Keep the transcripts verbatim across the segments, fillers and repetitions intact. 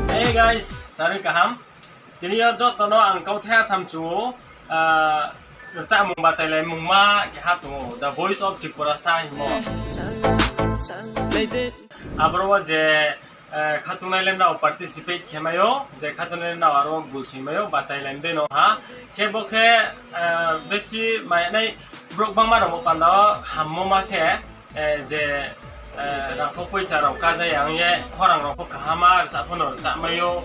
Hey guys, sari kaham. Tini o joto no ang kauthai samchu, ah, chamung batai lai mungma keha tongo, The Voice of Tripura sa himo. Aboro o je, eh, khatungnai lemrao participate khemayo, je khatungnai lemrao aro gul swimayo, batai lai de no ha. Khe bo khe, eh, besi mai nai borok bangma rok bo panda o hammo ma khe, eh, je, eh, rangkho poicha rok kajai ang ye, khorang rok pho kahama, rwchap phano rwchap maio,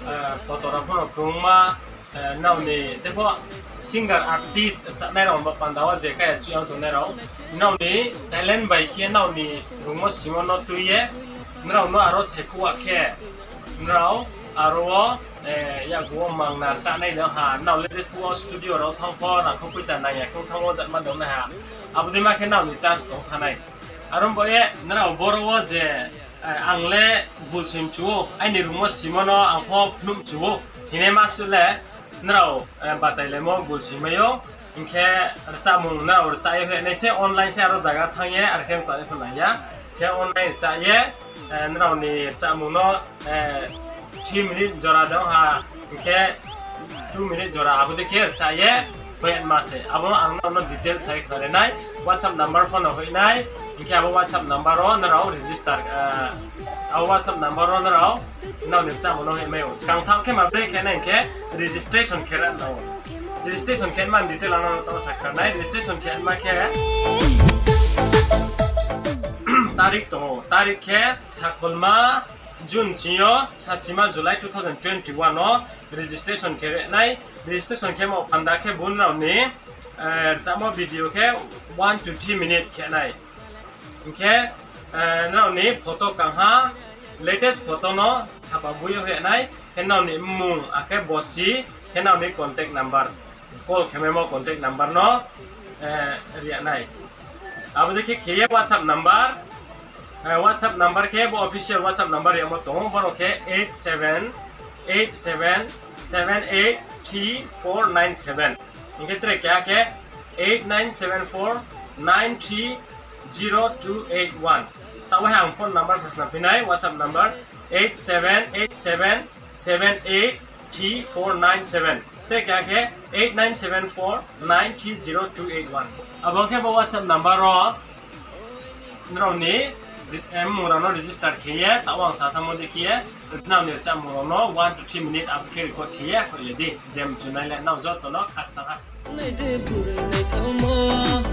eh, kotor rok phano kwbangma, eh, naoni tebo singer artist rwchapnai rok bo panda o je kaya chuyang tongnai rok, naoni talent bai khe naoni rungmo simo no twi ye, nrao no aro saikhuwa khe, nrao aro o, eh, yago o mangna chanai no ha, nrao le je khuwa studio rok thang pho, rangkho poicha nang ya khe thang o jatma dong nai ha. Aboni ma khe nrao ni chance tong thanai. Aro bo ye nrao boro o je, eh, ang le bul swim chuo, aini room o simo no ang pho phunuk chuo, hine ma sule nrao, eh, batai le mo bul swimai o, hinkhe rwchapmung nrao rwchai phe nai se online se aro jaga thang ye, ar khe tani pho nang ya, khe online rwchai ye, eh, nrao ni rwchapmung no, eh, three minute jora dong ha, hinkhe two minute jora abo de khe rwchai ye, hoi ma se. Abo ang no details hai khare nai, WhatsApp number phone hoi nai, hinkhe abo WhatsApp number o nrao register, eh, abo WhatsApp number o nrao nrao ni rwchapmung no hoi mai o. Skang thang khe ma bre khe nai hinkhe registration khe ra nrao. Registration khe man detail ang no tamo sakha nai, registration khe ma khe tarik tongo, tarik khe sakolma June chini o, sachima July two thousand twenty-one o registration khe nai. Registration khe mo panda khe bun rao ni, eh, rwchapmo video khe one to three minute khe nai. Hinkhe, eh, nrao ni photo kangha, latest photo no sapa bui o khe nai, khe nrao ni mmung, akhe bosi, khe nrao ni contact number. Call khe memo contact number no, eh, riya nai. Abo de khe khe ye WhatsApp number, eh, WhatsApp number khe bo official WhatsApp number yamo tongo, borok khe eight seven eight seven seven eight three four nine seven. Hinkhe tre kya khe eight nine seven four nine three zero two eight one. Tabo hai ang phone number sasna phinai, WhatsApp number eight seven eight seven seven eight three four nine seven. Tei kya khe eight nine seven four nine three zero two eight one. Abo khe bo WhatsApp number o nrao ni re-, em, mung rao no register khe ye, tabo ang sa thangmo de khe ye, nrao ni rwchapmung rao no one to three minute abo khe record khe ye, hoi ye di, jem chunai le nrao joto no khakchang ha. Nai de bwrwi naithokma,